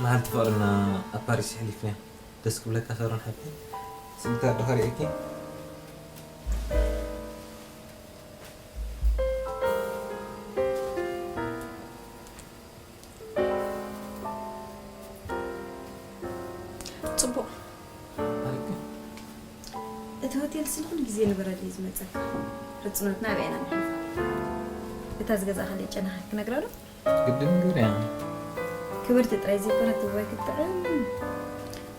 መዓልቲ ፍቕርና ኣብ ፓሪስ የሕሊፍናዮ። ደስ ክብለካ ሳሮን ሓብተይ። ስእልታት ዶ ከርእየኪ? ጽቡቕ። ኣረቂ? እቲ ሆቴል ስለ ኩሉ ግዜ ንበረድ እዩ ዝመጸካ። ሕጽኖትና ኣብያ ኢና ንሕልፋ። እታ ዝገዛእካለይ ጨና ክነግራ ዶ? ግድን ግብር እያ። ክብርቲ ጥራይ ዘይኮነት እዋይ ክትጥዕም።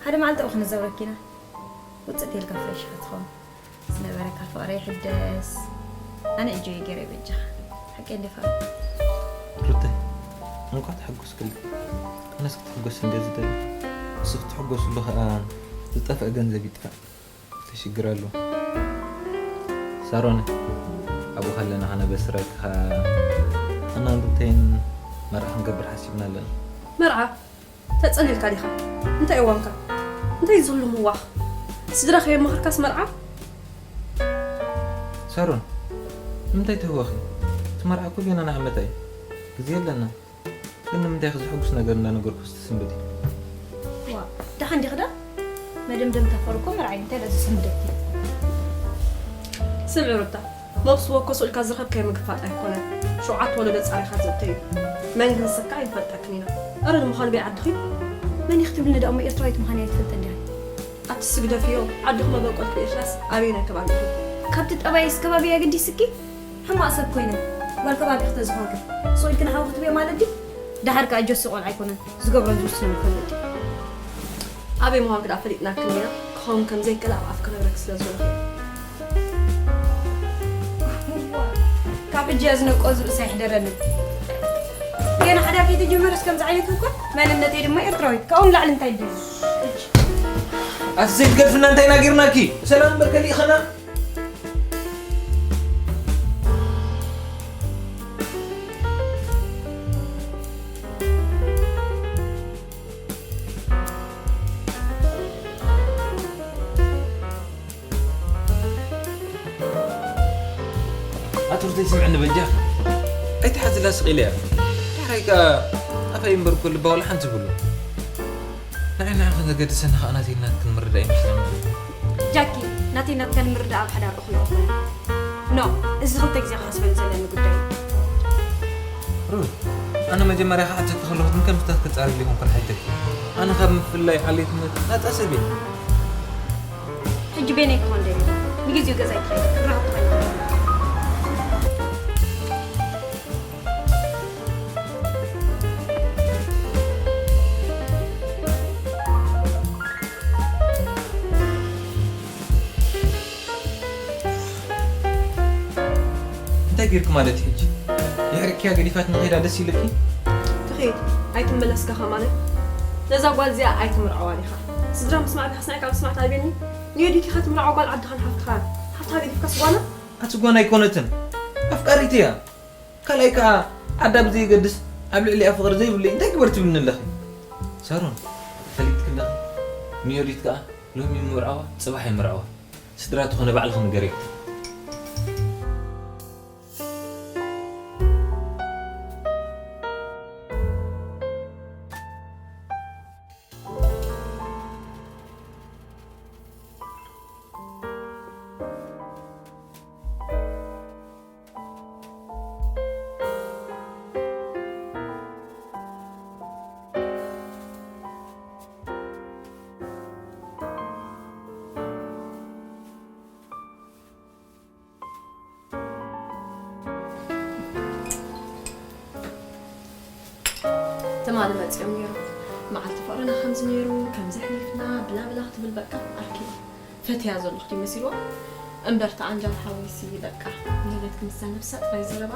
ሓደ መዓልቲ እኮ ክንዛወረኪ ኢና። ውጽእ ኢልካ ፍሬሽ ኢኻ ትኸውን። ዝነበረካ ፍቕሪ ይሕደስ። ኣነ እጆ ገይረ በጃኻ። ሓቂ እንደ ፍቕሪ። ሩተይ፣ እንኳ ተሐጎስክሉ። ኣነስ ክትሕጎስ እንደ ዝደሊ። ንሱ ክትሕጎስሉ ኸኣ ዝጠፍአ ገንዘብ ይጥፋእ። ተሽግር ኣሎ። ሳሮን፣ ኣብኡ ከለና ከነበስረካ ኣናን ሩተይን መርዓ ክንገብር ሓሲብና ኣለና። መርዓ? ተጸሊልካ ዲኻ? እንታይ እዋንካ? እንታይ ዝህሉ ምዋኽ? ስድራ ከየማኽርካስ መርዓ? ሳሮን፣ ንምንታይ ትህወኺ? እቲ መርዓ እኮ ገና ንዓመታ እዩ። ግዜ ኣለና። ግን ንምንታይ ኢኺ ዘሐጉስ ነገር እንዳነገርኩስ ትስንብዲ? ዋ፣ ደሓን ዲኺ ዳ? መደምደምታ ፈር እኮ መርዓይ እንታይ ደኣ ዘሰንብደኪ? ስምዒ ሩታ፣ መብስዎ እኮ ስኡልካ ዝረኸብካዮ ምግፋጥ ኣይኮነን። ሸውዓተ ወለዶ ጻሪኻ ዘእተዩ። መን ግን ንስካ ኣይንፈልጠክን ኢና። ኣረ ንምዃኑ በይ ዓድኺ? መን ኢኺ ትብልኒ ደኣ እሞ ኤርትራዊት ምዃነይ ኣይትፈልጥን ዲኺ? ኣቲ ስግደፍዮ፣ ዓድኹም መበቆልኪ ብኤርትራስ ኣበየናይ ከባቢ ኢኺ? ካብቲ ጠባይስ ከባቢ ኣገዲስኪ? ሕማቕ ሰብ ኮይነ፣ ጓል ከባቢ ክተዝኾንክ፣ ስቕ ኢልኪ ንሓው ክትብዮ ማለት ድዩ? ደሓር ከኣ ጆሲ ቆልዓ ኣይኮነን፣ ዝገብሮን ዝውስኖን ይፈልጥ እዩ። ኣበይ ምዃንኪ ደኣ ፈሊጥናክን ኢና፣ ክኸውን ከም ዘይክእል ኣብ ኣፍ ክነግረኪ ስለ ዝኾንኩ እየ። ካብ ሕጂ እያ ዝነቆ ዝርእሳ ይሕደረኒ። ገና ሓዳር ከይተጀመረስ ከምዚ ዓይነት እኳ፣ መንነተይ ድማ ኤርትራዊት፣ ካብኡ ንላዕሊ እንታይ ይደሊ? ኣቲ ዘይትገድፍና እንታይ ኢና ጌርናኪ? ሰላም እምበር ከሊእኸና? ኣቱርተይ ስምዕኒ በጃ ኣይትሓዝላ ስቕ ኢለ እያ። ዳሕራይ ከኣ ኣፈይ እምበር እኮ ልባ ዋላ ሓንቲ ብሉ። ንዓይ ንዓኺ ዘገድሰና ከኣ ናተይ ናትክን ምርዳእ ይመስለኒ። ጃኪ፣ ናተይ ናትካን ምርዳእ ኣብ ሓዳር እኹል ኣይኮነን። ኖ፣ እዚ ክልተ ግዜ ክሓስበሉ ዘለኒ ጉዳይ እዩ። ሩት፣ ኣነ መጀመርያ ክሓተኪ ከለኹ ግን ከምስታት ክጻረፍ ዲኹም ክን ሓይተኪ። ኣነ ካብ ምፍልላይ ዓሌት ናጻ ሰብ እየ። ሕጂ ቤነይ ክኾን ደልዩ። ንግዜኡ ገዛይ ክኸይድ ክራኸብ ተኾይኑ። እንታይ ጌርኪ ማለት እዩ ሕጂ? የሕርቅያ ገዲፋት ንኸይዳ ደስ ኢልኪ? ትኸይድ፣ ኣይትመለስካ ከማነ። ነዛ ጓል እዚኣ ኣይትምርዓዋ ዲኻ? ስድራ ምስማዕ ቢኻ ስናዕካ ምስማዕ ታቢኒ? ንዮዲት ኢኻ ትምርዓዋ ጓል ዓድኻን ሓፍትኻን። ሓፍትኻ ገዲፍካስ ጓና? ኣቲ ጓና ኣይኮነትን። ኣፍቃሪት እያ። ካልኣይ ከኣ ዓዳ ብዘየገድስ ኣብ ልዕሊኣ ፍቕሪ ዘይብለይ እንታይ ግበር ትብልኒ ኣለኺ? ሳሮን፣ ፈሊጥኪ ኣለኺ። ንዮዲት ከኣ ሎሚ ይምርዓዋ፣ ጽባሕ ይምርዓዋ። ስድራ ትኾነ ባዕልኺ ንገርያ። ትማሊ መጺኦም ነይሮም። መዓልቲ ፍቕርና ከምዚ ነይሩ፣ ከምዚ ኣሕሊፍና፣ ብላ ብላ ክትብል በቃ ኣርኪባ። ፈትያ ዘለኹ ድዩ መሲልዋ? እምበር እቲ ዓንጃል ሓወይሲ በቃ። ንሌት ክምሳ ነብሳ ጥራይ ዘረባ።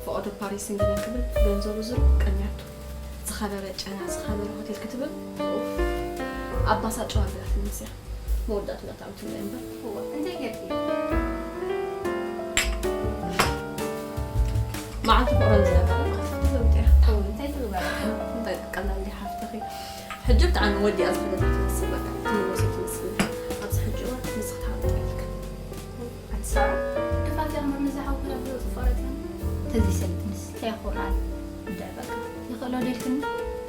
ፍቐዶ ፓሪስ እንግዳ ክብል ገንዘቡ ዝሩብ ቀንያቱ። ዝኸበረ ጨና፣ ዝኸበረ ሆቴል ክትብል፣ ኡፍ። ኣባሳ ጨዋ ኣቢላትኒ ምስያ። መወዳእቱ እንዳተዓወቱ እምበር። እዋ፣ እንታይ ጌርኪ? መዓልቲ ፍቕረን ዝነበረ መዓልቲ ክትለውጥ እያ። እዋ፣ እንታይ ትግበር? እንታይ ትቀላል ድያ ሓፍትኺ? ሕጂ ብጣዕሚ ወዲኣ ዝኸደት ትመስል፣ በቃ ትምለሶ ትመስል። ኣብዚ ሕጂ እዋን ንስኺ ትሃብጢ ኢልክን። ኣቲ ሳራ፣ ክፋት እያ እምበር ነዚ ሓውክን ኣቦ ጽፋረት እያ። ተዘይሰልጥንስ እንታይ ይኾናል? እንድዒ በቃ፣ ይኽእሎ ደልክኒ?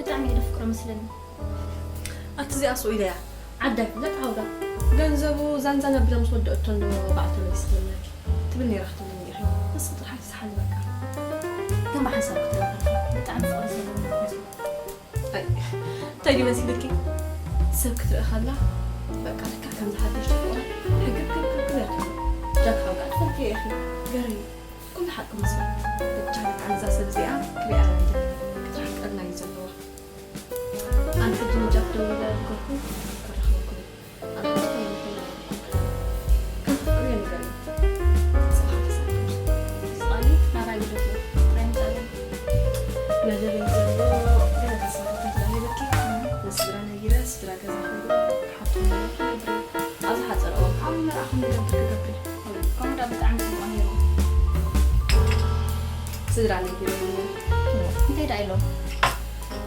ብጣዕሚ እየ ደፍቅሮ መስለኒ። ኣቲ እዚኣ ስቕ ኢለያ። ዓዳ ይፍለጥ ዓውዳ። ገንዘቡ ዛንዛን ኣቢላ ምስ ወደአቶ እንዶ በዓል ተመሊስ ክብለኪ ትብል ነይራ ክትብልኒ ኢኺ። ንስኺ ጥራሕ ኣይትስሓሊ በቃ። ከም ሓንሳብ ክትርኢ ከለኻ ብጣዕሚ ፍቕሪ ዘለኒ ትመስሊ። ኣይ፣ እንታይ ድዩ መሲልኪ? ሰብ ክትርኢ ከላ በቃ ልክዕ ከምዚ ሓደሽቲ ፍቑራት ሕግብ ክብ ክብ ክብ እያ ትብሎ። ጃካ በቃ ትፈልጥዮ ኢኺ። ገርዩ። ኩሉ ሓቂ መስሎ። ብቻ ብጣዕሚ እዛ ሰብ እዚኣ ክሪኣ እያ ዝደሊ። ክትርሕቀልና እዩ ዘለዋ። ኣነ ሕጂ ንጃክ ደዊለ ነገርኩ፣ ክረኽበኩም። ኣብ ሕጂ ተመልሰ ይረኽበኩም። ከም ተፍቅርዮ ንገርዮ። ጽባሕ ተሳክም። ስቓሊ ናባይ ግደፍዮ። ጥራይ ምጻለይ። መደበይ ዘሎ ገለ ተስፋታት እንዳሂበኪ፣ ንስድራ ነጊረ፣ ስድራ ገዛ ክህሉ፣ ክሓቱ ክህሉ፣ ክነብር። ኣብ ዝሓጸረ እዋን ከዓ መርዓ ከም ንገብር ክገብር። ከምኡ ደኣ ብጣዕሚ ጽቡቕ ነይሩ። ስድራ ነጊረ እዩ። እንታይ ደኣ ኢሎም?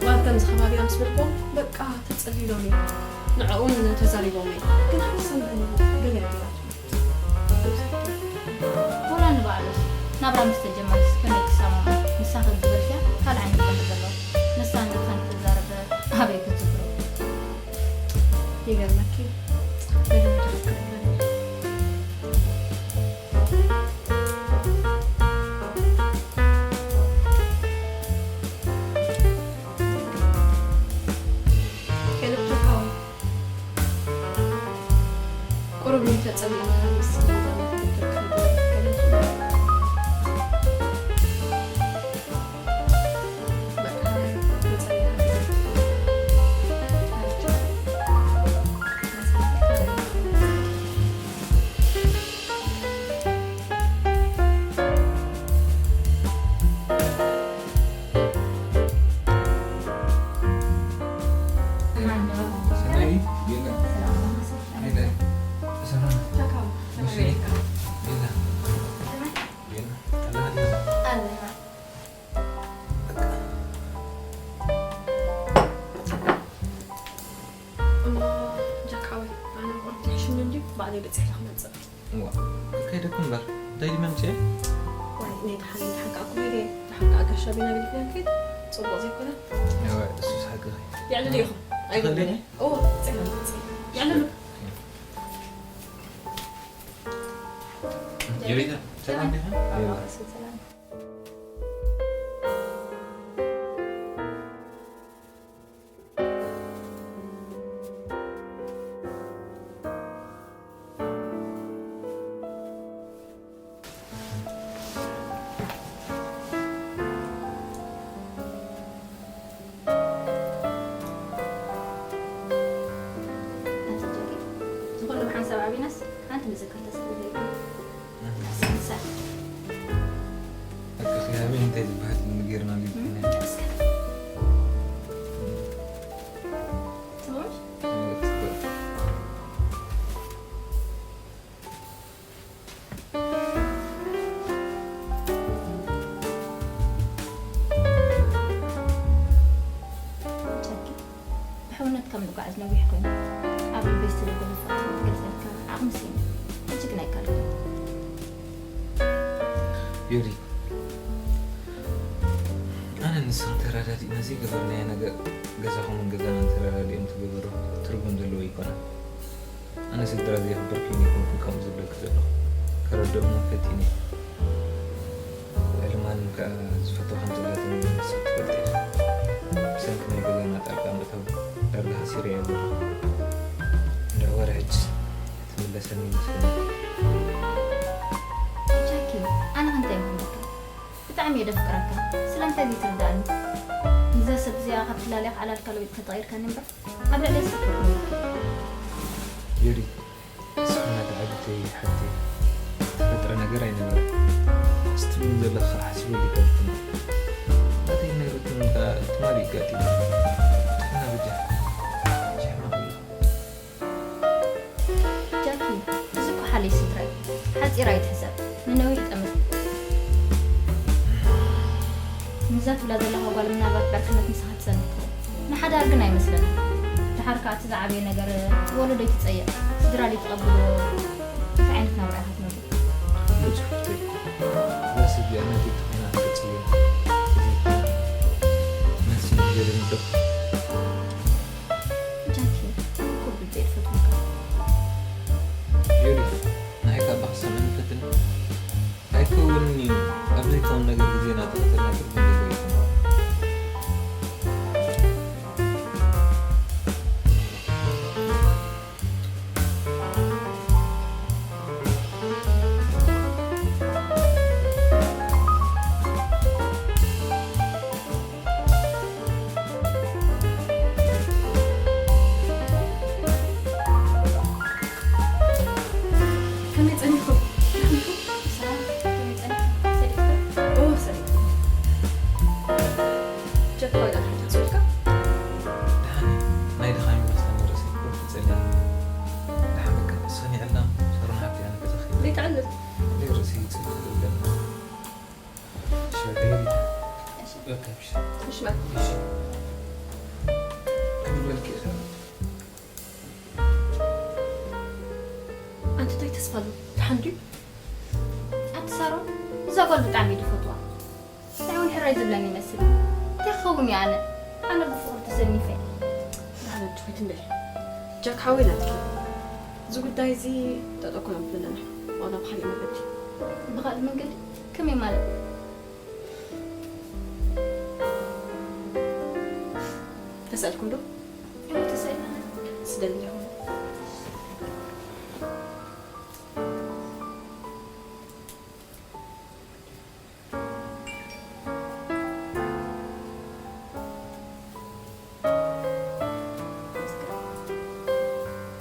ዋል ከምዚ ከባቢና ምስ በልክዎም፣ በቃ ተጸሊሎም እዮም። ንዕኡን ተዛሪቦም እዮም። ግን ሓንቲ ሰምዕኒ ገለ ኣቢላትሉ። ወላ ንባዕሉስ ናብራ ምስ ተጀመረስ ከመይ ክሰማማዕ? ንሳ ከምዚ በልክያ ካልእ ዓይነት ባህሪ ዘለዎ። ንሳ ነታ ንክትዛረብ ኣበይ ክትዝክሮ? ይገርመኪ። ገለ ነገር ክገብር እየ። ሄሎ ጆካዊ፣ ቁሩብ እንተጸሚእና ምስ እሞ ጃካወይ፣ ኣነ ቁሩብ ትሕሽኒ እንድዩ፣ ባዕለይ በጺሐ ክመጽእ። እዋ፣ ከይደኩ እምበር፣ እንታይ ድዩ መምጽኤ? ዋይ፣ ናይ ደሓን፣ ናይ ደሓን ከኣ እኮ ከይደ፣ ደሓን ከኣ ጋሻ ቢና ገዲፍና ንከይድ፣ ጽቡቕ ዘይኮነ። እዋ፣ እሱስ ሓቅኺ። የዕልሉ ኢኹም። ኣይግድን። እዋ፣ ጽዕና፣ ጽዕና። የዕልሉ። ጀሪታ፣ ሰላም ዲኻ? ሰላም። ዝኾነ ብሓንሳብ ኣቢናስ ሓንቲ ምዝክር ተስፋ ይለይኩም። በቃ፣ ኺ ኣበይ እንታይ ዝበሃል ንገርና ሊብና። ጃኪ፣ ብሕውነት ካብ ንጓዓዝ ነዊሕ ኮይኑ፣ ኣብ ልበይ ዝተደጎመ ፍቕሪ ክገልጸልካ ዓቕሚ ስኢነ። ሕጂ ግን ኣይካልኩን። ዮሪ፣ ኣነ ንስኽን ተረዳዲእና ዘይገበርናዮ ነገር፣ ገዛኹምን ገዛናን ተረዳዲኦም ትገበሩ ትርጉም ዘለዎ ኣይኮነን። ኣነ ስድራ ዘየኽብር ኮይኑ ኣይኮንኩን ከምኡ ዝብለኪ ዘለኹ። ከረድኦም እውን ፈቲነ እየ። ልዕሊ ማንም ከኣ ዝፈትወኻን ዝፈትወካን ንስኺ ትፈልጢ ኢኺ። ብሰንኪ ናይ ገዛና ጣልቃ ምእታው ዳርጋ ሃሲረያ ዘለኹ። እንድዒ ወረ ሕጅስ ትምለሰኒ ይመስለኒ። ጃኪ፣ ኣነ ከ እንታይ ምኾንኩ? ብጣዕሚ እየ ደፍቅረካ። ስለምንታይ ዘይትርድኣኒ? ንዛ ሰብ እዚኣ ካብ ትላለያ ክዓላልካ ለዊጥካ ተቐይርካኒ እምበር፣ ኣብ ልዕለይ ዝፈትወካ የብልካን። ዮዲት፣ ንስኺ እናተዓበተይ ሓፍተይ፣ ተፈጥረ ነገር ኣይነበረን። እስቲ ምን ዘለካ ሓሲበ ሊቀልትን። ናተይ ነይሩትን ከኣ ትማሊ ይጋጢም። ጥዕና በጃ። ሽሕማ ከለኻ። ጃኪ፣ እዚ እኮ ሓልዮ ስድራይ። ሓጺራ ኣይትሕሰብ፣ ንነዊሕ ጠምት። ንዛ ትብላ ዘለኻ ጓል ምናልባት ብዕርክነት ምሳኻ ትጸንሕ ትኸውን። ንሓዳር ግን ኣይመስለንን። ድሓር ከኣ እቲ ዝዓበየ ነገር ወለዶ ይትጸየቕ፣ ስድራ ዘይትቐብሎ እንታይ ዓይነት ናብራ ኢኻ ትነብር? ንጹህ ፍትሒ። እዛ ስድራ ናተይ ተኾይና ክትጽየፍ ተዘይኮይና መልሲ ንገርኒ ዶ? እሺ፣ በቃ። ክብለኪ እዛ። ኣንተ እንታይ ተስፋ ኣሎ? ደሓን ድዩ? ኣንቲ ሳሮን፣ እዛ ጓል ብጣዕሚ እዩ ዝፈትዋ። እንታይ እውን ሕራይ ዝብለኒ ይመስል። እንታይ ክኸውን እዩ ኣነ? ኣነ ብፍቕሪ ተሰኒፈ። ደሓን ኣጆኺ ትንበይ። ጃክ ሓወይ ናትኪ። እዚ ጉዳይ እዚ ጠጠው ክነብሎ ኣለና። ዋላ ብኻሊእ መገዲ። ብኻሊእ መንገዲ? ከመይ ማለት? ተሳኢልኩም ዶ? እወ፣ ተሳኢልና። ስደድ ኣለኹም።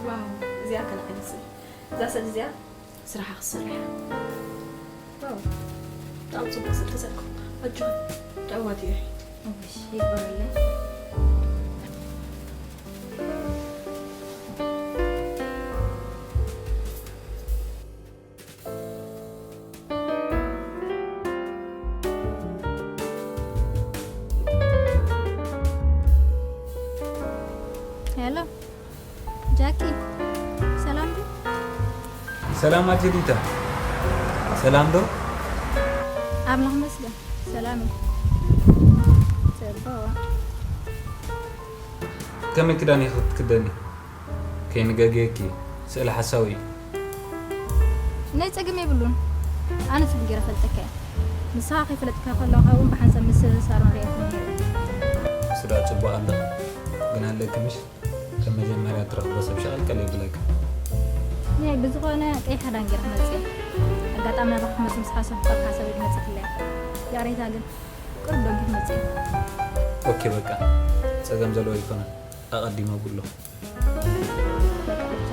ዋው፣ እዚኣ ከነዕንስ። እዛ ስእሊ እዚኣ ስራሓ ክትሰርሕ እያ። ዋው፣ ብጣዕሚ ጽቡቕ ስእሊ ተሰልኩም። ኣጆኹም፣ ጥዑማት እዩ። እሺ፣ ይግበረልና። ሄሎ፣ ጃኪ፣ ሰላም ዶ? ሰላም ኣጀዲታ፣ ሰላም ዶ? ኣምላኽ መስገን፣ ሰላም እዩ። ጽቡቕ። ከመይ ክዳን ኢኺ ክትክደኒ? ከይንገግየኪ፣ ስእሊ ሓሳዊ እዩ። ናይ ጸገም የብሉን። ኣነ ጽቡቕ ገይረ እፈልጠካ እየ። ንስኻ ከይፈለጥካ ከለኻ እውን ብሓንሳብ ምስ ሳሮን ርእየኩም ነይረ። እሱ ደኣ ጽቡቕ ኣለኺ። ግን ኣለኪ ምሽ? ከም መጀመርያ እትረኽቦ ሰብ ሸቐልቀል የብለካ። ናይ ብዝኾነ ቀይሕ ክዳን ገይረ ክመጽእ እየ። ኣጋጣሚ ናባኻ ክመጽእ ምስ ሓሰብኩ ካብ ሓሳበይ ክመጽእ ክለያ። ይቕሬታ ግን ቅርብ ደንጊ ክመጽእ እየ። ኦኬ በቃ። ጸገም ዘለዎ ኣይኮነን። ኣቐዲመ ኣብሎ። በቃ ብቻ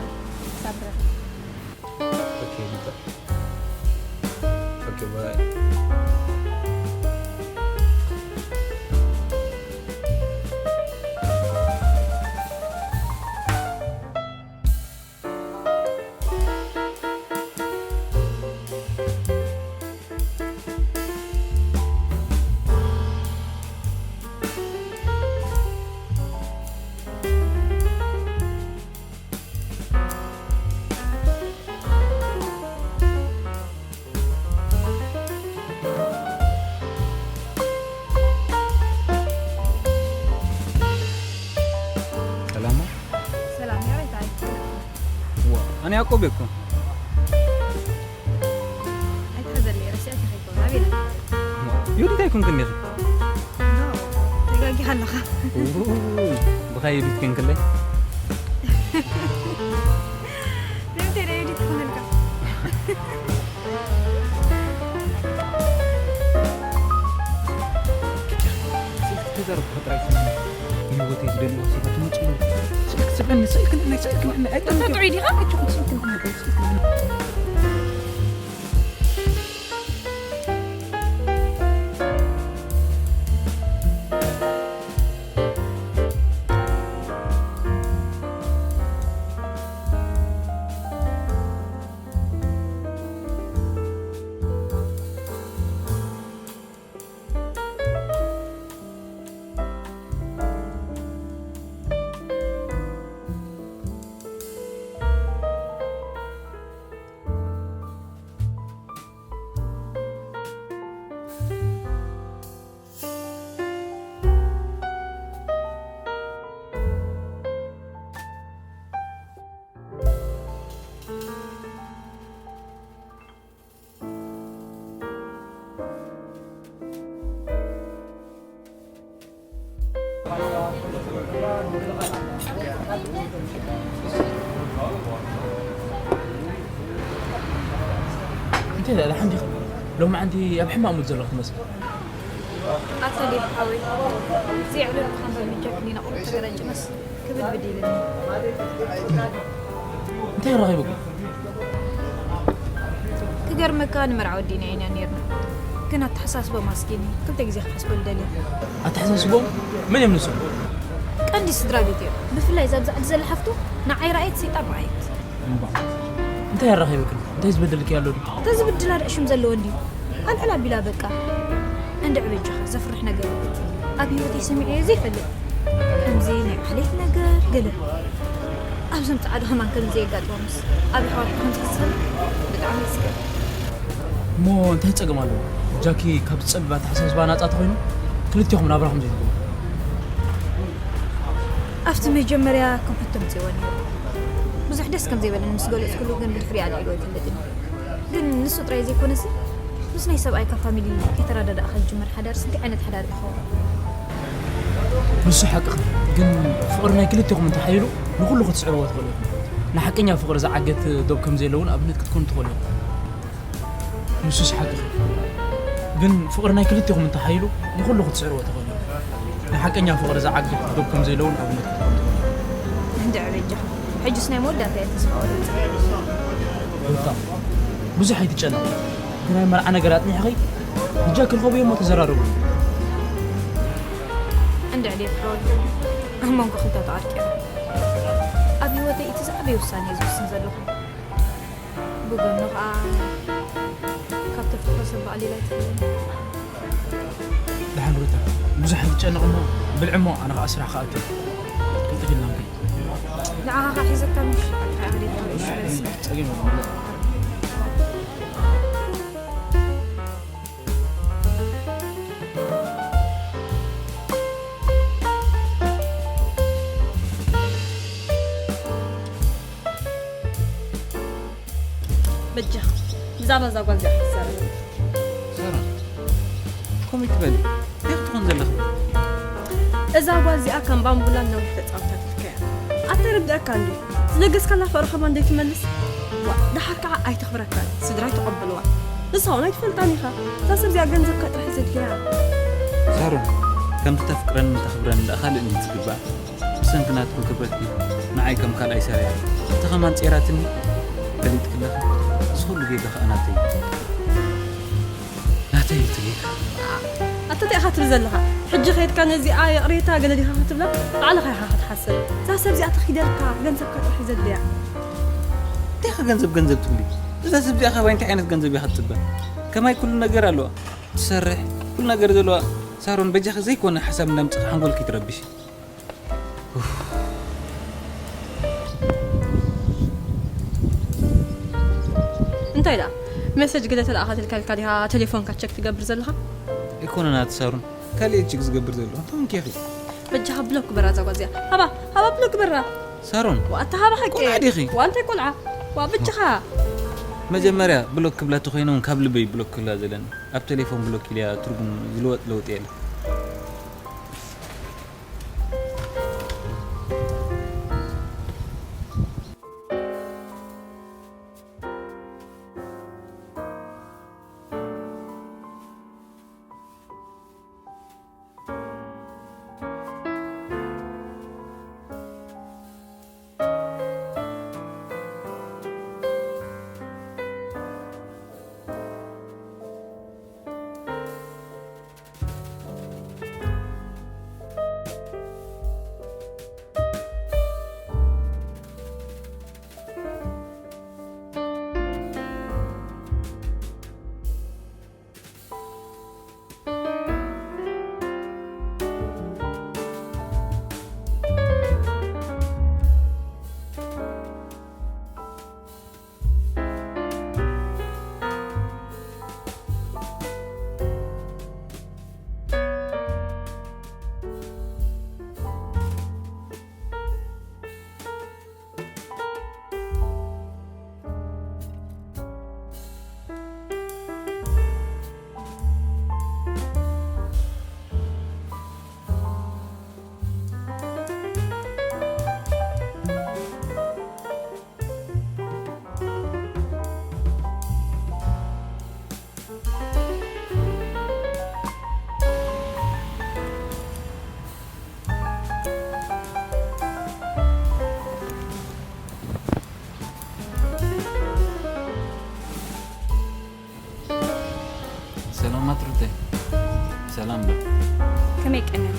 ሳብረ። ኦኬ፣ ሪታ። ኦኬ፣ ባይ። ሰላም ነው? ሰላም፣ ያው የት አለ? ዋ፣ እኔ ያዕቆብ እኮ። ኣይትሕዘለይ፣ ረሲዐካ ከይኮነ፣ ኣበይ ኣለኻ? ዮዲት ኣይኮንክን ዲኺ? ኖ፣ ተጋጊኻ ኣለኻ። ኡይ፣ ብኻ ዮዲት ኮንክለይ? ንምንታይ ናይ ዮዲት ክኾነልካ? ስልኪ ተዛረብኩ ጥራይ ስምዒ። ብህይወተይ ዝደልይዋ ሴት ኣይትመጭ። ስልኪ ስበኒ፣ ስልኪ ንዓይ፣ ስልኪ ንዓይ፣ ኣይጠምቂ። ጥዑይ ዲኻ? ኣይትኹን፣ ስልኪ ንዓይ፣ ስልኪ ንዓይ። እንታይ ደኣ፣ ደሓን ዲኻ? ሎማዓንቲ ኣብ ሕማቕ ሙድ ዘለኻ ትመስል። ኣታ ዴቭ ሓወይ፣ ዘይዕለልካ እምበር ምጃክ ዲና ቁሩብ ተገራጭመስ ክብድብድ ኢሉኒ። እንታይ ረኺቡኪ? ክገርመካ ንመርዓ ወዲና ኢና ኔርና። ግን ኣተሓሳስቦም ኣስጊኒ። ክልተ ግዜ ክሓስበሉ ደልየ። ኣተሓሳስቦም? መን እዮም ንሶም? ቀንዲ ስድራ ቤት እዮም። ብፍላይ እዛ ኣብዚ ዓዲ ዘላ ሓፍቱ ንዓይ ረኣየት ሰይጣን ረኣየት። እምባ። እንታይ ኣራኺብክን? እንታይ ዝበደልኪ ኣሎ ድዩ? እንተ ዝብድላ ድዕሽም ዘለዎ እንድዩ። ኣልዕል ኣቢላ በቃ። እንድዒ በጃኻ ዘፍርሕ ነገር እዩ። ኣብ ህይወተይ ሰሚዐዮ ዘይፈልጥ። ከምዚ ናይ ዓሌት ነገር ገለ። ኣብዞም ጻዕዳ ከማን ከምዚ የጋጥሞምስ ኣብ ኣሕዋትካ ከምዚ ክትሰምዕ ብጣዕሚ የስግእ። እሞ እንታይ ጸገም ኣለዎ? ጃኪ ካብ ዝጸልብ ኣተሓሳስባ ናጻ ተኾይኑ ክልቲኹም ናብራኹም ዘይትገብሩ። ኣብቲ መጀመርያ ከም ሕቶ ኣምጺእዎ ነይሩ። ብዙሕ ደስ ከም ዘይበለኒ ምስ ገለጽኩሉ ግን ብድሕሪኡ ኣልዒልዎ ኣይፈልጥን እዩ። ግን ንሱ ጥራይ ዘይኮነሲ ምስ ናይ ሰብኣይካ ፋሚሊ ከይተረዳዳእካ ዝጅመር ሓዳርስ እንታይ ዓይነት ሓዳር ይኸውን? ንሱ ሓቅኺ፣ ግን ፍቕሪ ናይ ክልቲኹም እንተሓይሉ ንኹሉ ክትስዕርዎ ትኽእሉ ኢኹም። ንሓቀኛ ፍቕሪ ዝዓግት ዶብ ከም ዘይለውን ኣብነት ክትኮኑ ትኽእሉ ኢኹም። ንሱስ ሓቅኺ፣ ግን ፍቕሪ ናይ ክልቲኹም እንተሓይሉ ንኹሉ ክትስዕርዎ ትኽእሉ ኢኹም። ንሓቀኛ ፍቕሪ ዝዓግት ዶብ ከም ዘይለውን ኣብነት ክትኮኑ ትኽእሉ ኢኹም። እንድዒ በጃኻ ሕጅስ ናይ መወዳእታ እየ ተስፋ ቆሪጸ። ሩታ፣ ብዙሕ ኣይትጨነቒ። እቲ ናይ መርዓ ነገር ኣጽኒሕኺ ንጃኪ ርኸብዮ እሞ ተዘራረቡ። እንድዒ ዴቭ ሓወይ፣ ኣብ መንጎ ክልተ ተዓርቂና። ኣብ ህይወተይ እቲ ዝዓበየ ውሳነ እየ ዝውስን ዘለኹ። ብጎኑ ኸኣ ካብ ተፍቅሮ ሰብ ባዕሊላ ኣይትኽእልን። ደሓን ሩታ፣ ብዙሕ ኣይትጨነቕ እሞ ብልዒ እሞ ኣነ ኸኣ ስራሕ ክኣቱ እየ። ቅልጥፍ ኢልና ንከይድ። ንዓኻ ኸኣ ሒዘካ ምሽ? ኣዕብሊካ ምሽ በልሲ። ጸገም የብሉን። በጃኻ ብዛዕባ እዛ ጓል እዚኣ ክትዛረብ። ሳሮን፣ ከምኡ ትበሊ እንታይ ክትኾን ዘለኺ? እዛ ጓል እዚኣ ከም ባምቡላን ነዊሕ ተጻዊታትልካ እያ። ኣተረድኣካ እንዲ ዝለገስካላ ፍቕሪ ከማን ደይትመልስ? ዋ፣ ደሓር ከዓ ኣይተኽብረካን፣ ስድራ ኣይተቐብልዋ። ንሳ እውን ኣይትፈልጣን ኢኻ። እዛ ሰብ እዚኣ ገንዘብካ ጥራሕ እዩ ዘድልያ። ሳሮን፣ ከምቲ ተፍቅረንን ተኽብረንን ደኣ ካልእ እንዲ ዝግባእ፣ ብሰንኪ ናትኩም ክብረት እዩ ንዓይ ከም ካልኣይ ሰሪያ። እቲ ከማን ጼራትኒ። ፈሊጥኪ ኣለኺ። እዚ ኩሉ ጌጋ ከዓ ናተይ እዩ። ናተይ እዩ እቲ ጌጋ። ኣታ እንታይ ኢኻ ትብል ዘለኻ? ሕጂ ከይድካ ነዚኣ ይቕሬታ ገለ ዲኻ ክትብላ? ባዕልኻ ኢኻ ክትሓስብ። እዛ ሰብ እዚኣ ተኺደልካ፣ ገንዘብካ ጥራሕ እዩ ዘድልያ። እንታይ ኢኻ ገንዘብ ገንዘብ ትብሊ? እዛ ሰብ እዚኣ ካባይ እንታይ ዓይነት ገንዘብ እያ ክትጽበ? ከማይ ኩሉ ነገር ኣለዋ። ትሰርሕ፣ ኩሉ ነገር ዘለዋ። ሳሮን በጃኺ ዘይኮነ ሓሳብ እንዳምጽኺ ሓንጎልኪ ትረብሺ። እንታይ ደኣ? ሜሴጅ ገለ ተለኣኸትልካ ኢልካ ዲኻ ቴሌፎንካ ቸክ ትገብር ዘለኻ? ኣይኮነን ኣቲ ሳሮን፣ ካልእ ችግ ዝገብር ዘለኹ። እንታይ ኾንኪ ኢኺ? በጃኻ ብሎክ ግበራ እዛ ጓል እዚኣ። ሃባ፣ ሃባ ብሎክ ግበራ። ሳሮን፣ ዋእ፣ ኣታ ሃባ ሓቂ። ቆልዓ ዲኺ? ዋእ፣ እንታይ ቆልዓ? ዋእ፣ በጃኻ። መጀመርያ ብሎክ ክብላ ተኾይነ እውን ካብ ልበይ ብሎክ ክብላ ዘለኒ። ኣብ ቴሌፎን ብሎክ ኢልያ ትርጉም ዝልወጥ ለውጢ የለ። ሰላማት ሩተይ። ሰላም ዶ? ከመይ ቀኒኻ?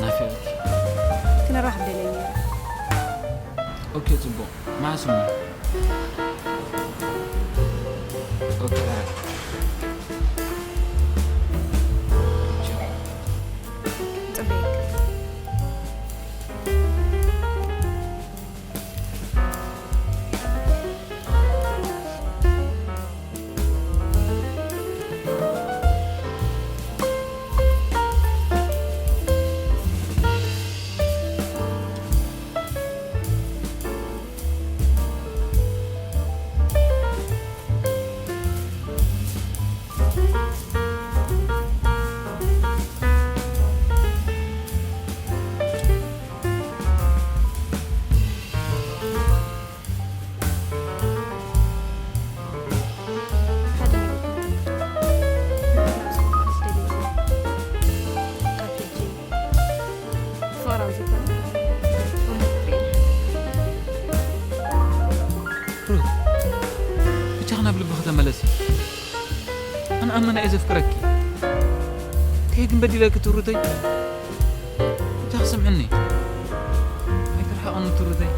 ናፊቐኪ። ክንራኸብ ደልየ ነይረ። ኦኬ፣ ጽቡቕ። መዓስ እሞ? ኦኬ፣ ኣረ። ጽበየካ። ሩት፣ ብቻ ናብ ልብኺ ተመለሲ። ኣነ ኣመና እየ ዘፍቅረኪ። እንታይ ግን በዲለኪ ትሩተይ? ብቻ ክስምዕኒ። ኣይትርሓቕኒ ትሩተይ።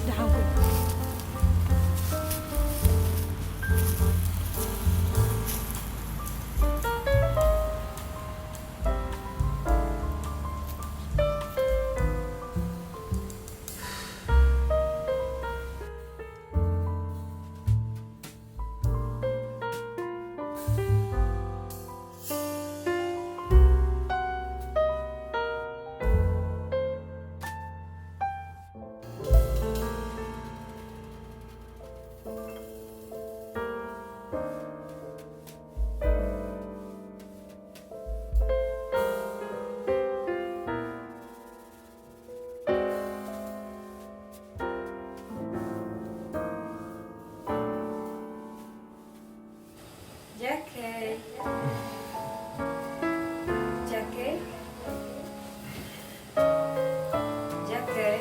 ደሓን ኩን። ጃከይ። ጃከይ። ጃከይ።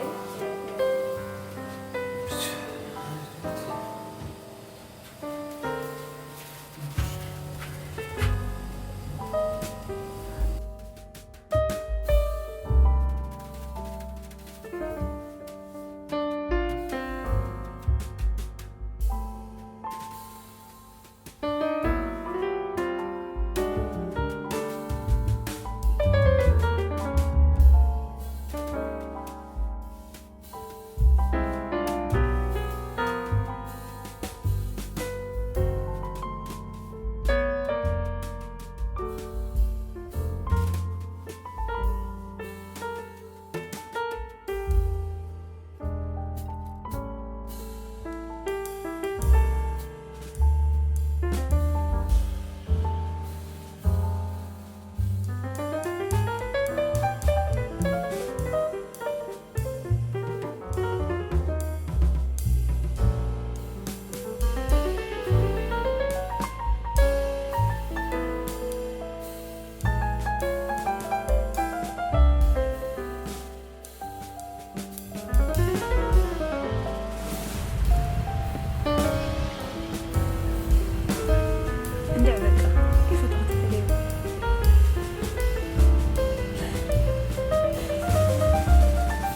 እንድዒ በቃ፣ ከይፈትሖ ተፈለዮ።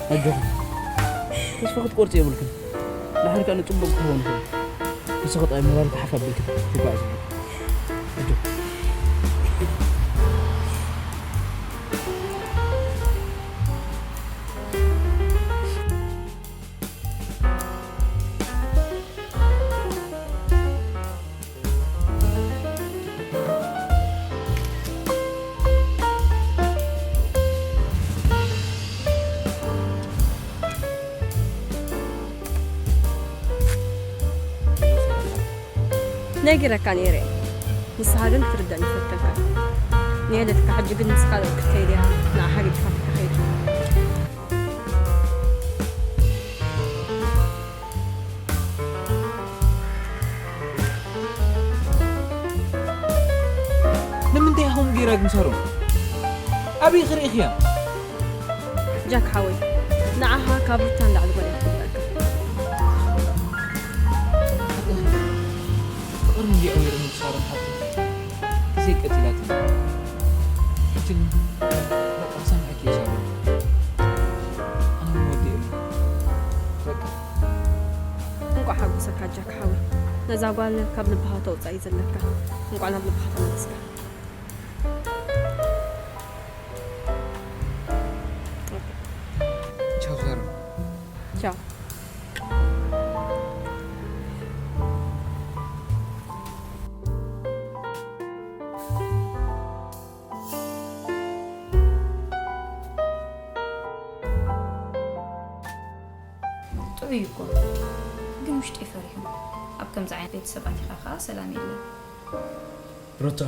ኣጆኹም፣ ተስፋ ክትቆርጹ የብልክን። ድሓር ከኣ ንጽቡቕ ክኸውን ይኽእል። ንስኺ ጥራይ ሞራልኪ ሓፍ ኣቢልኪ ትጓዓዚ። ኣጆኹም። ነጊረካ ነይረ። ንስኻ ግን ክትርዳእኒ ፈተንካ። ንየለትካ ሕጂ ግን ምስ ካልኦት ክትከይድ እያ፣ ንዓኻ ገዲፋትካ ከይዳ። ንምንታይ ኢኻ ከምኡ ገይራ ግን ሳሮን? ኣበይ ኸ ርኢኽያ? ጃክ ሓወይ፣ ንዓኻ ካብ ሩታ ንላዕሊ ጓል እያ ትፍለጠካ። ፍቕሪ እንድዩ ኣውይሩኒ ብሳሮን ሓፍተይ። ግዜ ቀቲላትኒ። ሕጂ ግን በቃ ክሰምዓኪ እየ ሳሮን። ኣነ እውን ወዲኤሉ። በቃ። እንቋዕ ሓጎሰካ ጃክ ሓወይ። ነዛ ጓል ካብ ልብኻ ተውጻእ እዩ ዘለካ። እንቋዕ ናብ ልብኻ ተመለስካ። ቻው። ጥዑይ እኮ፣ ግን ውሽጠይ ፈሪሑ። ኣብ ከምዚ ዓይነት ቤተሰብ ኣቲኻ ከኣ ሰላም የለን። ሩታ፣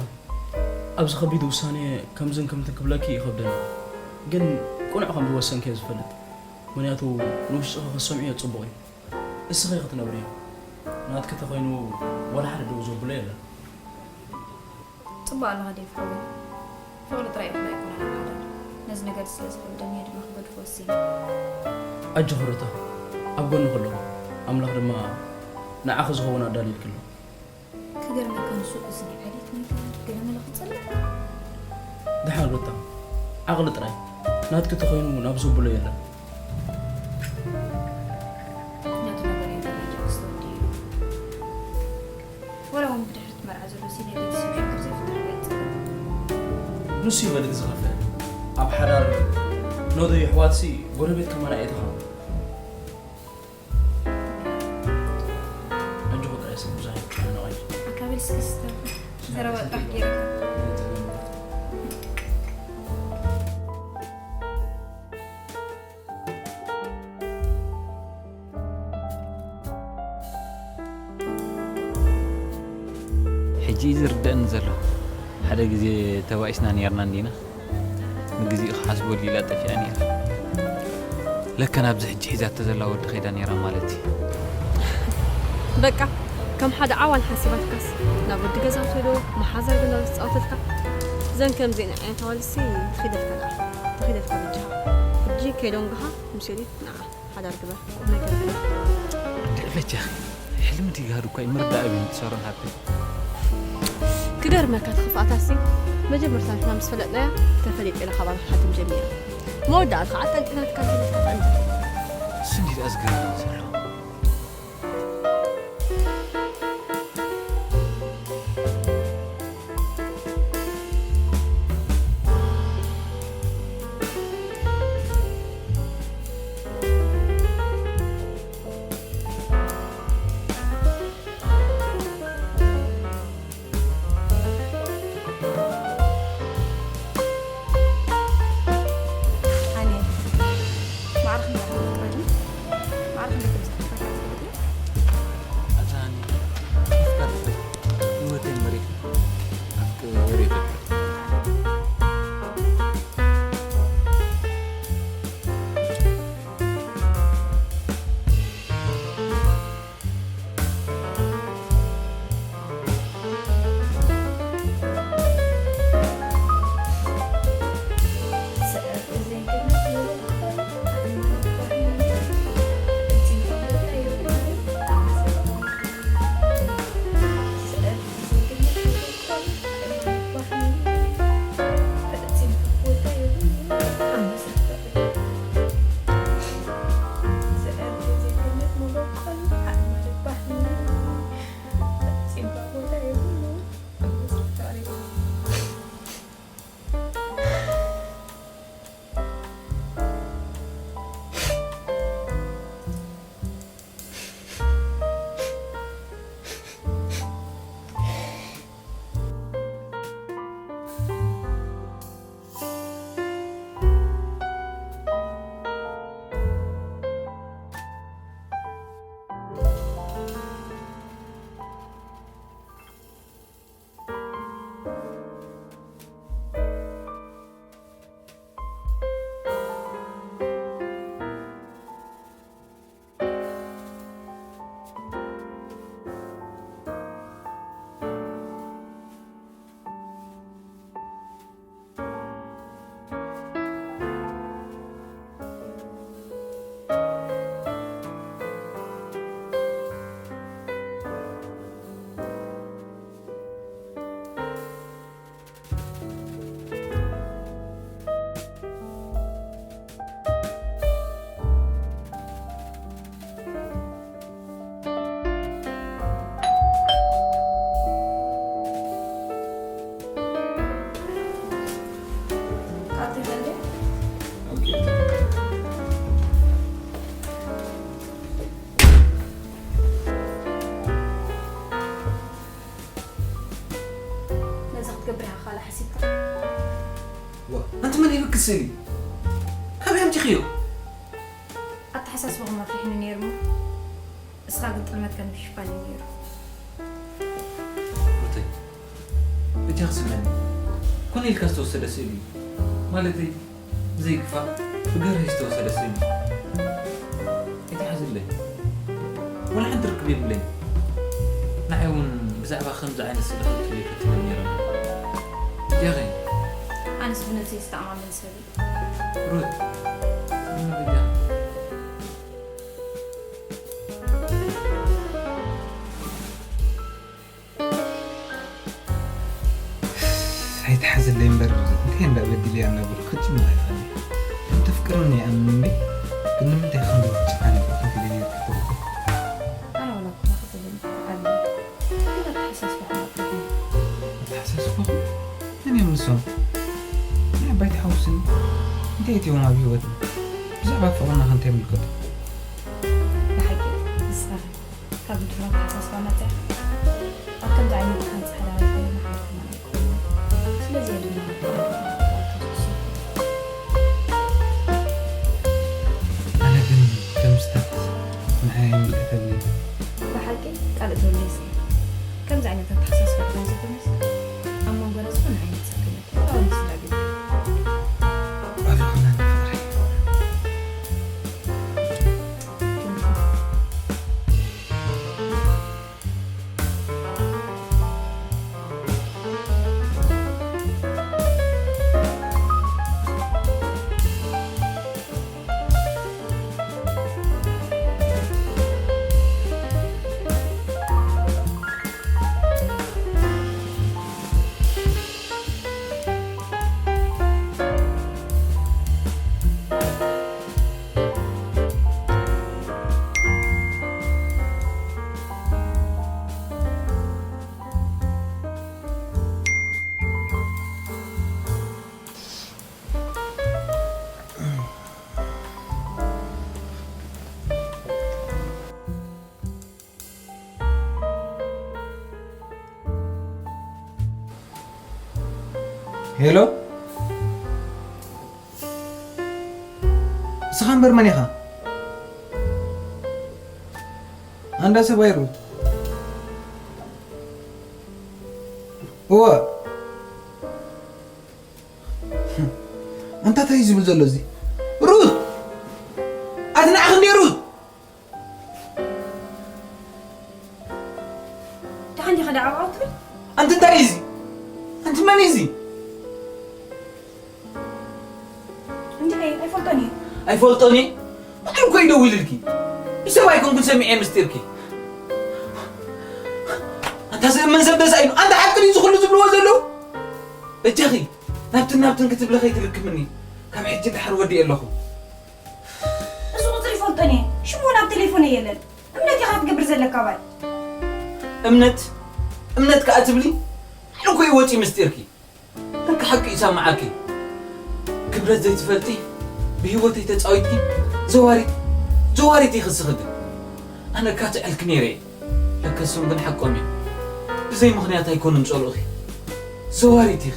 ኣብዚ ከቢድ ውሳኔ ከምዝን ከምትን ክብለኪ ይኸብደኒ፣ ግን ቅኑዕ ከም ዝወሰንኪ እየ ዝፈልጥ። ምኽንያቱ ንውሽጥኺ ክትሰምዕዮ ጽቡቕ እዩ። እስኺ ክትነብርዮ ናትኪ ተኾይኑ ዋላ ሓደ ደው ዘብሎ የለን። ጽቡቕ ኣለኻ ዴቭ ሓወይ። ፍቕሪ ጥራይ ይኹን ኣይኮነን ኣብ ሓዳር። ነዚ ነገር ስለ ዝኸብደኒ እየ ድማ ክገድፎ ወሲነ። ኣጆኺ ሩታ፣ ኣብ ጎንኺ ኣለኹ። ኣምላኽ ድማ ንዓኺ ዝኸውን ኣዳልዩልኪ ኣሎ። ክገርመካ ንሱ እዚ ናይ ዓሌት ነገር ገለ መለ ክጸልእ። ደሓን ሩታ፣ ዓቕሊ ጥራይ ናትኪ ተኾይኑ ናብ ዘብሎ የለን። ናቱ ነገር የለን፣ ኣጆ ክስተወዲ እዩ። ወላ እውን ብድሕሪ እቲ መርዓ ዘሎ ሲነ ቤተሰብ ሽግር ዘይፍጠር ኣይጸልእ። ንሱ እዩ በልግ ዝኸፍእ። ኣብ ሓዳር ኖዶ የሕዋትሲ ጎረቤት ከማና እየ ተኻው። ኣጆኺ ጥራይ ሰብ ብዙሕ ኣይትጨናነቕ ኣጆኺ። ኣካበል ስክስተ ዘረባ ጥራሕ ገይረካ። ሕጂ እዩ ዝርደእኒ ዘሎ። ሓደ ግዜ ተባኢስና ነይርና እንዲና። ንግዚኡ ክሓስበሉ ኢላ ጠፊኣ ነይራ። ለከ ናብዚ ሕጂ ሒዛቶ ዘላ ወዲ ከይዳ ነይራ ማለት እዩ። በቃ ከም ሓደ ዓዋን ሓሲባትካስ ናብ ወዲ ገዛ ትዶ መሓዛ ገና ዝጻወተልካ። ዘን ከምዚአን ዓይነት ኣዋልድሲ ትኺደልካ ደኣ ትኺደልካ በጃኻ። ሕጂ ከይደንጉኻ ምስ ዮዲት ንዓ ሓዳር ግበር፣ ቁም ነገር ግበር። እንድዒ በጃኺ፣ ሕልሚ ድዩ ጋህዲ እኳ እዩ፣ ምርዳእ እዩ ትሰርሖ ሓብተይ። ክገርመካ እቲ ክፍኣታሲ መጀመርታ ንሕና ምስ ፈለጥናያ ተፈሊጠ ኢለ ካባና ክሓትም ጀሚራ። መወዳእታ ከዓ ጠንጢናትካ ተፈሊጥካ ጠንጢ። ስንዲ ደኣ ዝገርም ዘሎ። ኣነ ማዕረ ክንደይ ትረድም? ማዕረ ክንደይ ትረድም? ዋ፣ ኣንቲ መን ኢሉኪ ስእሊ? ካበይ ኣምጺኽዮ? ኣተሓሳስባኹም ኣፍሪሕኒ ነይሩ እሞ፣ እስኻ ግን ጥልመትካ ንምሽፋን እዩ ነይሩ። ሩተይ፣ እቲ ክስምዐኒ ኮነ ኢልካ ዝተወሰደ ስእሊ እዩ። ማለተይ፣ ብዘይግፋ ብግህረሽ ዝተወሰደ ስእሊ እዩ። እቲ ሓዝለይ፣ ወላ ሓንቲ ርክብ የብለይ። ንዓይ እውን ብዛዕባ ከምዚ ዓይነት ስእሊ ክልክል ይፈትነኒ ነይሮም። እዚኣ ኸ? ኣነስ ብነብሰይ ዝተኣማመን ሰብ እየ። ሩት፣ ኣይትሓዝለይ እምበር፣ እንታይ እንዳ በዲለያ እናበልኩ ክጭነቕ ኣይኽእልን እየ። ከም ተፍቅረኒ ይኣምን እምበይ፣ ግን ንምንታይ ከምዚ ጭካነ ክትብለኒ ትኽእሊ? ኣነ ዋላ እኳ ክትብል ትኽእል፣ ግን ኣተሓሳስባኻ ኣፍሪሕኒ። ኣተሓሳስባኹም? መን እዮም ንሶም? ናይ ኣባይ ተሓውስኒ እንታይ እትዎም ኣብ ህይወትና? ብዛዕባ ፍቕርና ከ እንታይ ይምልከቶ? ብሓቂ ንስኻ ኸ ካብ ድሮ ኣተሓሳስባ መጺኣ? ኣብ ከምዚ ዓይነት ሓንጻ ሓዳር ኣይኮነን ሓዳርና ኣይኮነን። ስለዚ የድልና ኣነ ግን ደምስታት ንዓይ ኣይምልከተኒ። ብሓቂ ቃል እትብለይ እስኪ። ከምዚ ዓይነት ኣተሓሳስባ ጥራይ ዘይኮነስ ኣብ መንጎና ዝኾነ ዓይነት ጸገም ኣይኮነን። ኣብ ስድራ ቤት ኣረኽና ንፍቕሪ። ሄሎ፣ እስኻ እምበር መን ኢኻ? ኣንዳ ሰብኣይ ሩት። እወ። ኣንታ እንታይ እዩ ዝብል ዘሎ እዚ? ሩት! ኣቲ ንዓኺ እንዴ ሩት! ደሓን ዲኻ ደኣ ኣብኣ ትብል? ኣንቲ እንታይ እዩ እዚ? ኣንቲ መን እዩ እዚ? እንዴ ኣይፈልጦን እየ። ኣይፈልጦን እየ? ባዕሉ እኮ እዩ ደዊሉልኪ። ብሰብ ኣይኮንኩን ሰሚዐ ምስጢርኪ። ኣንታ ዝእመን ሰብ ተሳኢኑ። ኣንታ ሓቂ ድዩ ዝኹሉ ዝብልዎ ዘለዉ? በጃኺ ናብትን ናብትን ክትብሊ ከይትልክምኒ። ካብ ሕጂ ድሓር ወዲኤ ኣለኹ። እዚ ቁፅሪ ይፈልጦን እየ። ሽሙ እውን ኣብ ቴሌፎነይ የለን። እምነት ኢኻ ክትገብር ዘለካ ባይ። እምነት? እምነት ከኣ ትብሊ? ባዕሉ እኮ እዩ ወፂኡ ምስጢርኪ። ለካ ሓቂ ይሰምዓኪ። ክብረት ዘይትፈልጢ፣ ብህይወተይ ተጻዊትኪ፣ ዘዋሪት፣ ዘዋሪት ኢኺ እስኺ ግን። ኣነ እካ ትዕልኪ ነይረ እየ። ለካ እሶም ግን ሓቆም እዮም። ብዘይ ምኽንያት ኣይኮኑን ጸልኡኺ። ዘዋሪት ኢኺ።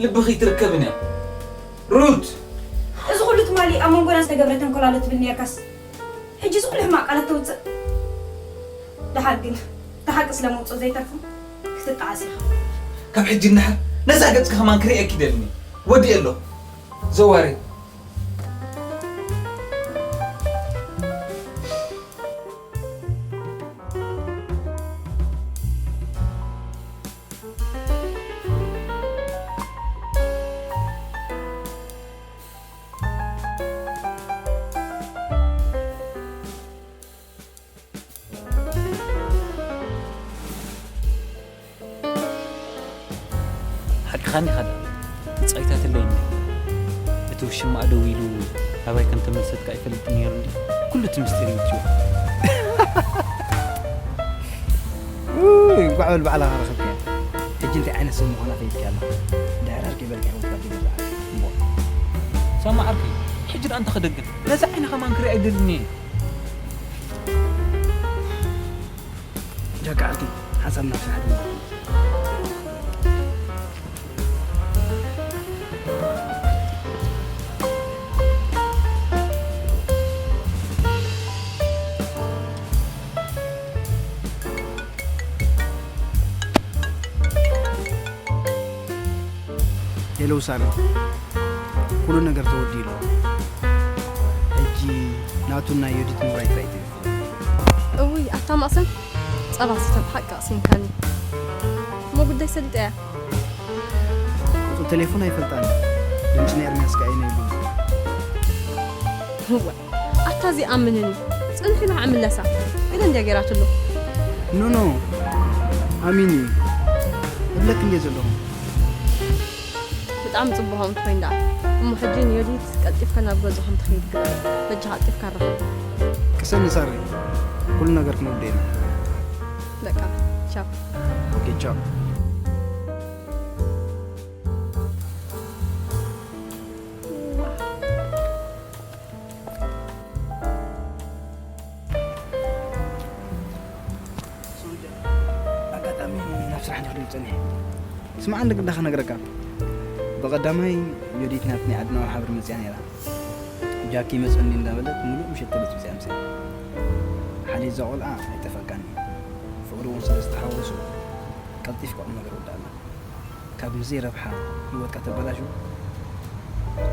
ልብኺ ኣይትርከብን እያ። ሩት! እዚ ኩሉ ትማሊ ኣብ መንጎና ዝተገብረ ተንኮል ኣሎ ትብል ነርካስ፣ ሕጂ እዚ ኩሉ ሕማቕ ቃላት ተውጽእ? ደሓር ግን፣ እቲ ሓቂ ስለ ምውጽኡ ዘይተርፎ ክትጠዓስ ኢኻ። ካብ ሕጂ ንደሓር ነዛ ገጽኪ ከማን ክርእየኪ ይደልን እየ። ወዲኤ ኣለኹ። ዘዋሪ። ሓቅኻ እንዲኻ ደኣ። ጸይታትለይ እንዲ። እቲ ውሽማኣ ደው ኢሉ ናባይ ከም ተመልሰትካ ኣይፈልጥን ነይሩ እንዲ። ኩሉ እቲ ምስጢር እዩ እትዮ። ውይ፣ እንቋዕ በል ባዕልኻ ረኸብካያ። ሕጂ እንታይ ዓይነት ሰብ ምዃና ፈሊጥካያ ኣለኻ። ድሕር ዓርኪ በልካ ህይወትካ ትምርሓ። እምቦ። ሰማዕ ዓርከይ፣ ሕጂ ደኣ እንታይ ክደግም? ነዚ ዓይኒ ከማን ክርኢ ኣይደልን እየ። ጃካ ዓርከይ፣ ሓሳብ ናብ ስራሕ ድማ። ሳሪ፣ ኩሉ ነገር ተወዲኡ ኣሎ። ሕጂ ናቱን ናይ ዮዲትን ጥራይ ጥራይ ትብል። እውይ ኣታ ማእሰን፣ ጸባ ስተ ብሓቂ ኣቕሲንካኒ። እሞ ጉዳይ ሰሊጠያ። ቁጽሪ ቴሌፎን ኣይፈልጣን። ድምጺ ናይ ኤርሚያስ ከኣ ይነብሉ። እወ ኣታ እዚ ኣምንን እዩ። ጽንሕ ኢላ ዓምለሳ። ግን እንድያ ገይራትሉ። ኖ ኖ፣ ኣሚን እዩ። እብለክ እንድየ ዘለኹ። ብጣዕሚ ጽቡቕ ከምቲ ኮይን ደኣ። እሞ ሕጂ ንዮዲት ቀልጢፍካ ናብ ገዝኹም ትኸይድ ግበር። በጃኻ ቀልጢፍካ ራኸብ። ቅሰኒ ሳሪ፣ ኩሉ ነገር ክንወደየና። በቃ ቻው። ኦኬ ቻው። ኣጋጣሚ ናብ ስራሕ እንዲኹ ጸኒሐ። ስማዕ፣ እንደ ግዳ ክነግረካ። ብቐዳማይ ዮዲት ናብቲ ናይ ዓድና መሓብር መጽያ ነይራ። ጃኪ መጸኒ እንዳበለት ሙሉእ ምሸት ተበጽብጽያ ምሳይ። ሓልዮት እዛ ቆልዓ ኣይጠፍኣካን እዩ። ፍቕሪ እውን ስለ ዝተሓወሱ ቀልጢፍካ ቁም ነገር ወዳእና። ካብ ንዘይ ረብሓ ህይወትካ ተበላሹ፣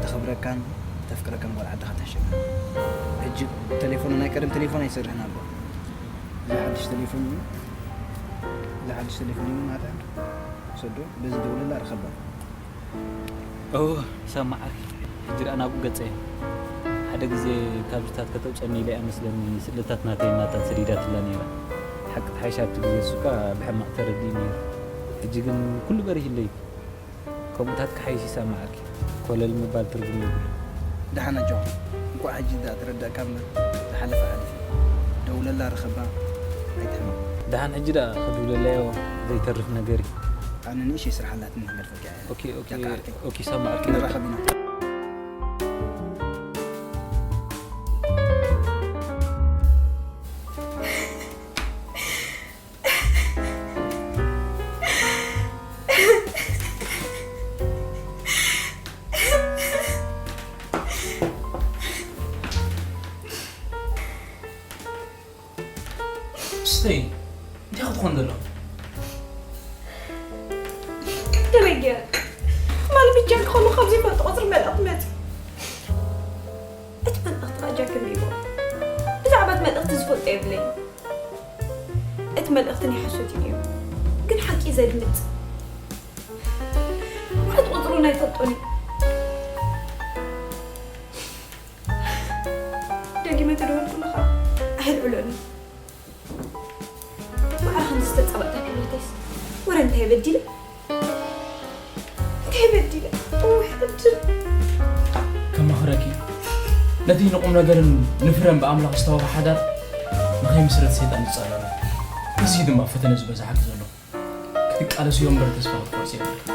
ተኽብረካን ተፍቅረካን ጓል ዓድኻ ትሕሸካ። ሕጂ ተሌፎን፣ ናይ ቀደም ተሌፎን ኣይሰርሕን ኣሎ። እዚ ሓድሽ ተሌፎን እዩ። እዚ ሓድሽ ተሌፎን እዩ ናታ። ሰዶ በዚ ደውለላ ርኸባ። እወ፣ ይሰማዓኪ። ሕጂ ደኣ ናብኡ ገጸ እየ። ሓደ ግዜ ካብዚታት ከተውጸኒ ኢለ እያ መስለኒ ስእልታት ናተይ እናታ ሰዲዳትላ ነይራ። ሓቂ ተሓይሻ ኣብቲ ግዜ እሱካ ብሕማቕ ተረዲኡ ነይሩ። ሕጂ ግን ኩሉ በሪህለይ። ከምኡታት ክሓይሽ ይሰማዓኪ። ኮለል ምባል ትርጉም የብሉን። ደሓን ኣጆኻ። እንቋዕ ሕጂ ደኣ ተረዳእካ እምበር ዝሓለፈ ሓሊፉ። ደውለላ ርኸባ ኣይትሕመቕ። ደሓን ሕጂ ደኣ ክድውለለዮ ዘይተርፍ ነገር እዩ። ኣነ ንእሽተይ ስራሕ ኣላትኒ ክገድፈካ እየ። ኦኬ፣ ኦኬ፣ ጃካ ዓርከይ። ኦኬ፣ ይሰማዓኪ። ክንራኸብ ኢና። ስተይ እንታይ ክትኾን ዘሎ? ከመይ ገይረ ማለት ብጃኪ ከሎ ካብ ዘይፈልጦ ቁፅሪ መልእኽቲ መፂ። እቲ መልእኽቲ ከዓ ጃኪ ኣንቢቦ። ብዛዕባ እቲ መልእኽቲ ዝፈልጦ የብለይን። እቲ መልእኽቲ ናይ ሓሶት እዩ ነይሩ፣ ግን ሓቂ ዘድምፅ። ማለት ቁፅሩ ናይ ፈልጦን እዩ። ደጊመ ተደወልኩሉ ከዓ ኣየልዕሎን እዩ። ማዕረ ከምዚ ዝተፀባእታ ክብለተይስ ወረ እንታይ በዲለ? እንታይ በዲለ? እውይ ዕድል። ከማኽረኪ ነቲ ንቁም ነገርን ንፍረን ብኣምላኽ ዝተዋህበ ሓዳር ንኸይምስረት ሰይጣን ዝጻረረ። እዚ ድማ ፈተነ ዝበዝሓኪ ዘሎ። ክትቃለስዮ እምበር ተስፋ ክትቆርጺ የብልኪ።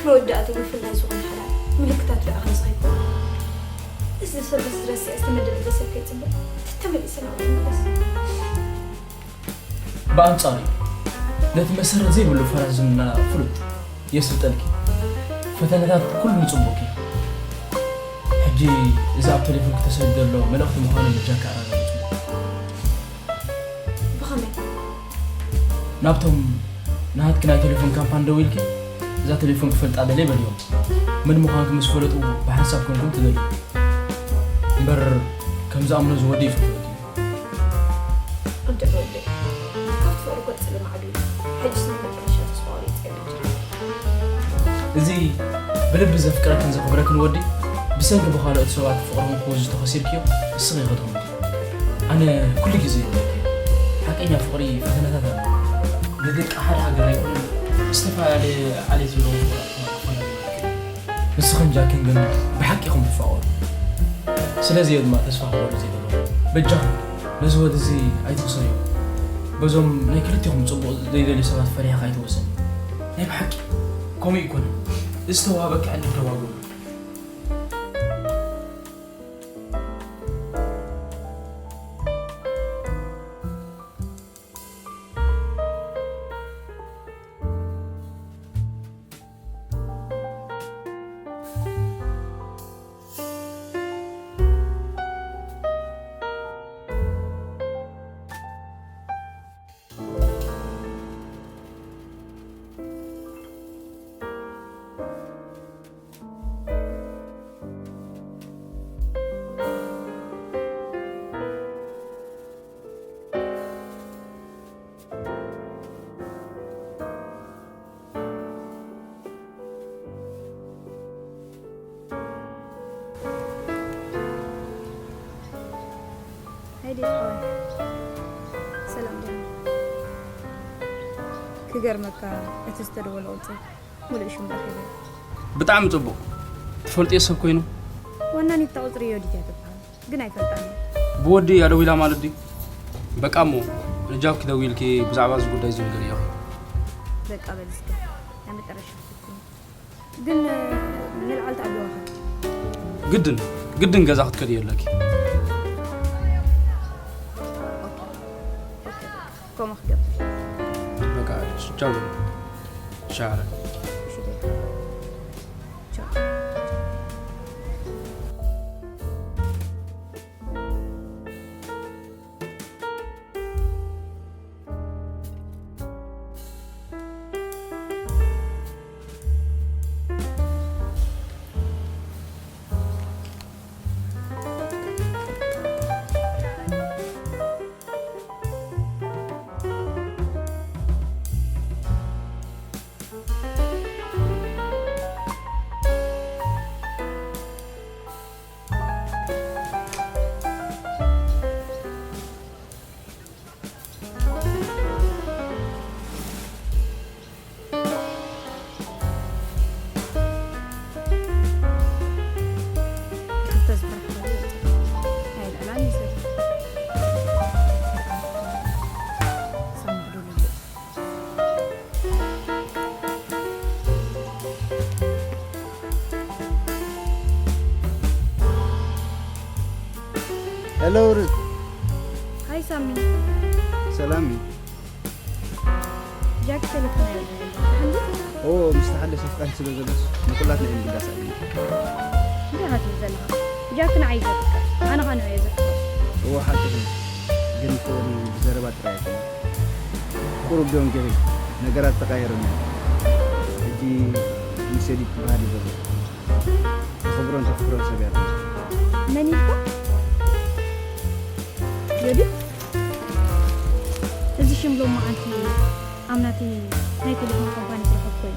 መወዳእትኡ ምፍላይ ዝኾነ ሓዳር ምልክታት ርኣ ከምዚ ከይኮነ እዚ ሰብ እዚ ረሲዐ ዝተመደበለይ ሰብ ከይጽበ ተመሊሰ ናብኡ ይምለስ። ብኣንጻሩ ነቲ መሰረት ዘይብሉ ፈራስ ዝምና ፍሉጥ የስልጠልኪ። ፈተነታት ኩሉ ንጽቡቕኪ። ሕጂ እዚ ኣብ ቴሌፎን ክተሰድ ዘሎ መልእኽቲ ምዃኑ በጃካ ኣረጋግጽ። ብኸመይ? ናብቶም ናሃትኪ ናይ ቴሌፎን ካምፓኒ ደዊልኪ እዛ ቴሌፎን ክፈልጣ ደልየ በልዮም። መን ምዃንኪ ምስ ፈለጡ ብሓንሳብ ኮንኩም ትደልዩ። እምበር ከም ዝኣምኖ ዝወዲ ይፈትወኪ። ኣንተ ተወደይ ካብቲ ፍቕሪ ገጽ ልማዕዱ ሕጅስ ናይ መጨረሻ ተስፋ ቆሪጸ በጃ። እዚ ብልቢ ዘፍቅረክን ዘኽብረክን ወዲ ብሰንኪ ብኻልኦት ሰባት ፍቕርኹም ክወዝቶ ከሲርክዮ እስኺ ኢኺ ትኹምቲ። ኣነ ኩሉ ግዜ ይብለኪ ሓቀኛ ፍቕሪ ፈተነታት ኣሎ። ንደቂ ሓደ ሃገር ኣይኮነን ዝተፈላለየ ዓሌት ዘለዎም ፍቑራት ክኾና ይኽእል። ንስኽን ጃክን ግን ብሓቂ ኢኹም ትፋቐሩ። ስለዚ እየ ድማ ተስፋ ክቆርጽ ዘይደለኹ። በጃኹም ነዚ ወዲ እዚ ኣይትውሰንዮ። በዞም ናይ ክልቲኹም ጽቡቕ ዘይደልዩ ሰባት ፈሪሕኻ ኣይትወስን። ናይ ብሓቂ ከምኡ ኣይኮነን። እዚ ዝተዋህበኪ ዕድል ተዋግኡ። ሰላም ደህና። ክገርመካ፣ እቲ ዝተደወለ ቁጽሪ ሙሉእ ሽሙ ረኺበ። ብጣዕሚ ጽቡቕ። ትፈልጥዮ ሰብ ኮይኑ? ዋናኒት እታ ቁጽሪ ዮዲት እያ ትበሃል፣ ግን ኣይፈልጣን እየ። ብወዲ እያ ደዊላ ማለት ድዩ? በቃ እሞ ንጃብኪ ደዊልኪ ብዛዕባ እዚ ጉዳይ እዚ ንገርዮ። በቃ በል እስከ ናይ መጨረሻ ክትኩን። ግን ንልዓል ትኣልዋኻ። ግድን ግድን ገዛ ክትከድዮ ኣለኪ። ኦኬ፣ ኦኬ፣ ከምኡ ክገብር። በቃ ቻው። ሻረ እሺ፣ ደግ። ቻው። ሄሎ ሩት። ሃይ ሳሚ። ሰላም እዩ። ጃክ ቴሌፎን ኣይረብሐኒ። ኦ ምስ ተሓደሰ ፍቃድ ስለ ዘለስ ንኩላትና እዮም ድጋሳ እዩ። እንታይ ኢኻ ትብል ዘለኻ? ጃክ ንዓይ ዘፍቅር፣ ኣነ ኸኣ ንዑ እየ ዘፍቅር። እዎ ሓቂ እዩ። ግን ፍቕሪ ብዘረባ ጥራይ ኣይኮነን። ቁሩብ ዶ እንገሪ ነገራት ተቃየሮም እዮም። ሕጂ ምስ ዮዲት ትበሃል እዩ ዘሎ። ተኽብሮን ተኽብሮን ሰብ እያ። መን ኢልካ? ዮዲት? እዚ ሽም ሎማዓንቲ ኣብ ናተይ ናይ ቴሌፎን ካምፓኒ ዝረኸብኩ እዩ።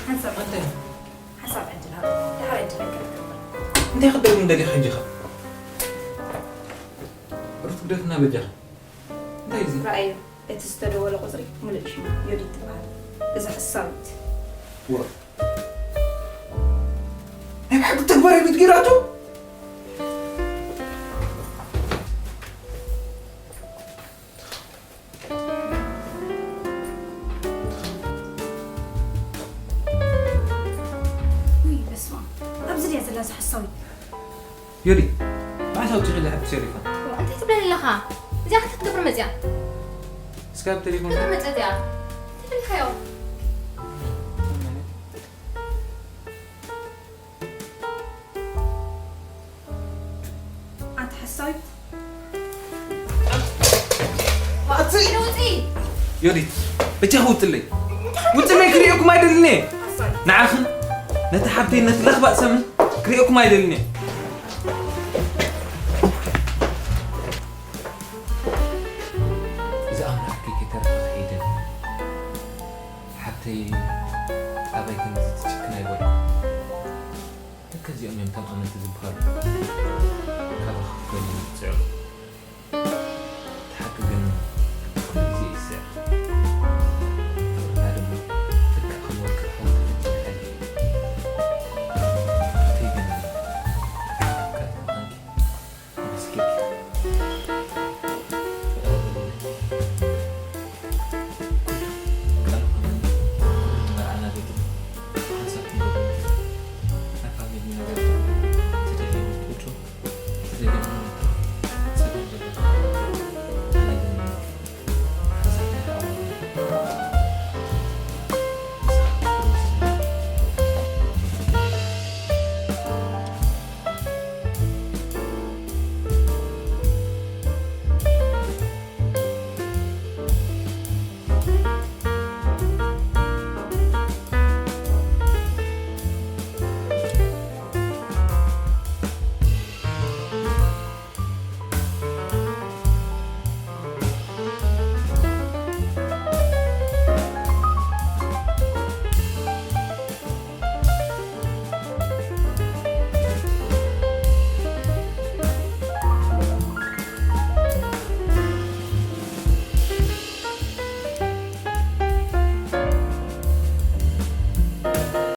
ሓንሳብ ሓንሳብ ዕድል ሃብ። ደሓር ዕድል ኣይከልክልካ። እንታይ ክትደግም ደሊኻ ሕጂ ኸ? ሩት ግደፍና በጃኻ። እንታይ እዚ? ረኣዮ፣ እቲ ዝተደወለ ቁጽሪ ምሉእ ሽማ ዮዲት ትበሃል። እዛ ሕሳዊት። ዋ። ናይ ብሓቂ ተግባራዊት ገይራቶ? ውይ በስመ ኣብ። ኣብዚ ድያ ዘላ እዛ ሓሳዊት? ዮዲ፣ መዓስ ኣውፂኺ ድሕር ተሰሪፋ? እንታይ ትብለኒ ኣለኻ? እዚኣ እንታይ ክትገብር መፅያ? እስካብ ቴሌፎን ክትገብር መፅያ እዚኣ? እንታይ ደልካዮ? ኣንቲ ሓሳዊት። ኣቲ ውፂ! ዮዲት፣ በጃኺ ውፅለይ። ውፅለይ ክርእየኩም ኣይደልን እየ። ንዓኽን ነቲ ሓብተይ ነቲ ለኽባጥ ሰምን ክርእየኩም ኣይደልን እየ። እዚ ኣምላኽኪ ከይተረፈ ከይደ ሓብተይ ኣባይ ከምዚ ትጭክን ኣይበሉ። ከዚኦም እዮም ተማእመንቲ ዝበሃሉ። ካባኻ ክፈሊ ይጽዕሩ።